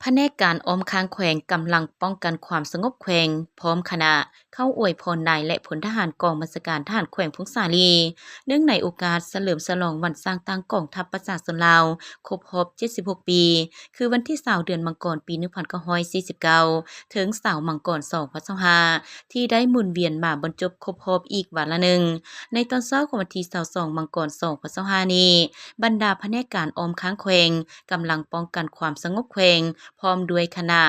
ພະແນກການອ້ອມຂ້າງແຂວງ ກຳລັງປ້ອງກັນຄວາມສະຫງົບແຂວງ ພ້ອມຄະນະ ເຂົ້າອວຍພອນນາຍ ແລະ ພົນທະຫານກອງບັນຊາການທະຫານແຂວງຜົ້ງສາລີ ເນື່ອງໃນໂອກາດສະເຫຼີມສະຫຼອງວັນສ້າງຕັ້ງກອງທັບປະຊາຊົນລາວ ຄົບຮອບເຈັດສິບຫົກປີ ຄືວັນທີຊາວ ເດືອນມັງກອນ ປີໜຶ່ງພັນເກົ້າຮ້ອຍສີ່ສິບເກົ້າ ເຖິງຊາວມັງກອນ ສອງພັນຊາວຫ້າ ທີ່ໄດ້ໝູນວຽນມາບັນຈົບຄົບຮອບອີກວາລະໜຶ່ງ. ໃນຕອນເຊົ້າຂອງວັນທີຊາວສອງ ມັງກອນ ສອງພັນຊາວຫ້ານີ້, ບັນດາພະແນກການອ້ອມຂ້າງແຂວງ ກຳລັງປ້ອງກັນຄວາມສະຫງົບແຂວງ ພ້ອມດ້ວຍຄະນະ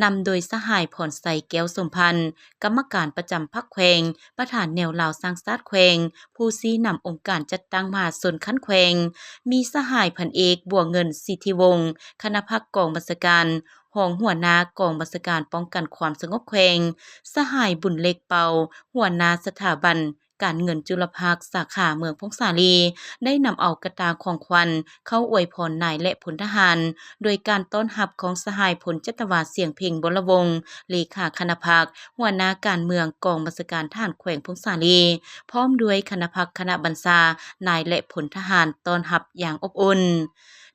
ນຳໂດຍສະຫາຍ ພອນໄຊ ແກ້ວສົມພັນ ກຳມະການປະຈຳພັກແຂວງ, ປະທານແນວລາວສ້າງຊາດແຂວງ, ຜູ້ຊີ້ນຳອົງການຈັດຕັ້ງມະຫາຊົນຂັ້ນແຂວງ, ມີສະຫາຍ ພັນເອກ ບົວເງິນ ສິດທິວົງ ຄະນະພັກກອງບັນຊາການ, ຮອງຫົວໜ້າກອງບັນຊາການປ້ອງກັນຄວາມສະຫງົບແຂວງ, ສະຫາຍ ບຸນເລັກ ເປົາ ຫົວໜ້າສະຖາບັນການເງິນຈຸລະພາກສາຂາເມືອງຜົ້ງສາລີ ໄດ້ນຳເອົາກະຕ່າຂອງຂວັນເຂົ້າອວຍພອນນາຍ ແລະ ພົນທະຫານ ໂດຍການຕ້ອນຮັບຂອງສະຫາຍ ພົນຈັດຕະວາ ສຽງເພັງ ວໍລະວົງ ເລຂາຄະນະພັກ, ຫົວໜ້າການເມືອງກອງບັນຊາການທະຫານແຂວງຜົ້ງສາລີ ພ້ອມດ້ວຍຄະນະພັກຄະນະບັນຊາ, ນາຍ ແລະ ພົນທະຫານ ຕ້ອນຮັບຢ່າງອົບອຸ່ນ.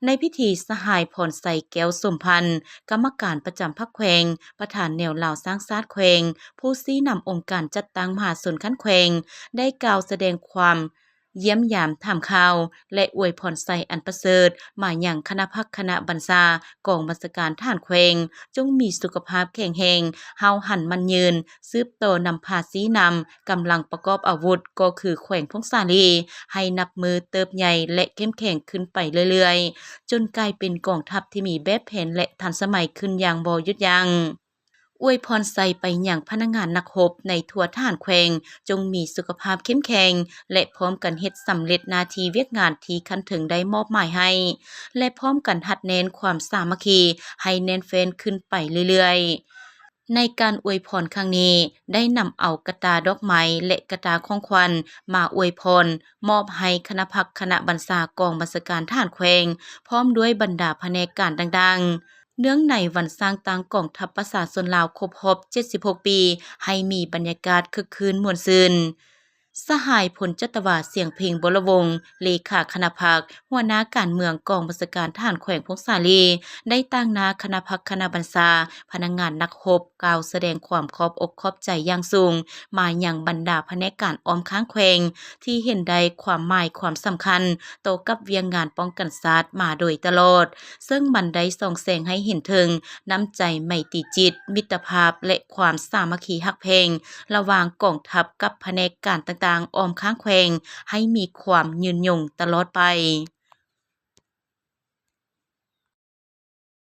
ໃນພິທີ, ສະຫາຍ ພອນໄຊ ແກ້ວສົມພັນ ກຳມະການປະຈຳພັກແຂວງ, ປະທານແນວລາວສ້າງຊາດແຂວງ, ຜູ້ຊີ້ນຳອົງການຈັດຕັ້ງມະຫາຊົນຂັ້ນແຂວງ ໄດ້ກ່າວສະແດງຄວາມຢ້ຽມຢາມຖາມຂ່າວ ແລະ ອວຍພອນໄຊອັນປະເສີດມາຍັງຄະນະພັກຄະນະບັນຊາກອງບັນຊາການທະຫານແຂວງ ຈົ່ງມີສຸຂະພາບແຂງແຮງ, ຫ້າວຫັນໝັ້ນຍືນ, ສືບຕໍ່ນຳພາຊີ້ນຳກຳລັງປະກອບອາວຸດ ກໍຄືແຂວງຜົ້ງສາລີ ໃຫ້ນັບມື້ເຕີບໃຫຍ່ ແລະ ເຂັ້ມແຂງຂຶ້ນໄປເລື້ອຍໆ ຈົນກາຍເປັນກອງທັບທີ່ມີແບບແຜນ ແລະ ທັນສະໄໝຂຶ້ນຢ່າງບໍ່ຢຸດຢັ້ງ. ອວຍພອນໄຊໄປຍັງພະນັກງານນັກຮົບໃນທົ່ວທະຫານແຂວງ ຈົ່ງມີສຸຂະພາບເຂັ້ມແຂງ ແລະ ພ້ອມກັນເຮັດສຳເລັດໜ້າທີ່ວຽກງານທີ່ຂັ້ນເທິງໄດ້ມອບໝາຍໃຫ້ ແລະ ພ້ອມກັນຮັດແໜ້ນຄວາມສາມັກຄີໃຫ້ແໜ້ນແຟ້ນຂຶ້ນໄປເລື້ອຍໆ. ໃນການອວຍພອນຄັ້ງນີ້ ໄດ້ນຳເອົາກະຕ່າດອກໄມ້ ແລະ ກະຕ່າຂອງຂວັນມາອວຍພອນ ມອບໃຫ້ຄະນະພັກຄະນະບັນຊາກອງບັນຊາການທະຫານແຂວງ ພ້ອມດ້ວຍບັນດາພະແນກການຕ່າງໆ ເນື່ອງໃນວັນສ້າງຕັ້ງກອງທັບປະຊາຊົນລາວຄົບຮອບເຈັດສິບຫົກປີ ໃຫ້ມີບັນຍາກາດຄຶກຄື້ນມ່ວນຊື່ນ. ສະຫາຍ ພົນຈັດຕະວາ ສຽງເພັງ ວໍລະວົງ ເລຂາຄະນະພັກ, ຫົວໜ້າການເມືອງກອງບັນຊາການທະຫານແຂວງຜົ້ງສາລີ ໄດ້ຕາງໜ້າຄະນະພັກຄະນະບັນຊາ, ພະນັກງານນັກຮົບ ກ່າວສະແດງຄວາມຂອບອົກຂອບໃຈຢ່າງສູງມາຍັງບັນດາພະແນກການອ້ອມຂ້າງແຂວງ ທີ່ເຫັນໄດ້ຄວາມໝາຍຄວາມສຳຄັນຕໍ່ກັບວຽກງານປ້ອງກັນຊາດມາໂດຍຕະຫຼອດ, ເຊິ່ງມັນໄດ້ສ່ອງແສງໃຫ້ເຫັນເຖິງນ້ຳໃຈໄມຕີຈິດ, ມິດຕະພາບ ແລະ ຄວາມສາມັກຄີຮັກແພງ ລະຫວ່າງກອງທັບກັບພະແນກການຕ່າງໆອ້ອມຂ້າງແຂວງ ໃຫ້ມີຄວາມຍືນຍົງຕະຫຼອດໄປ.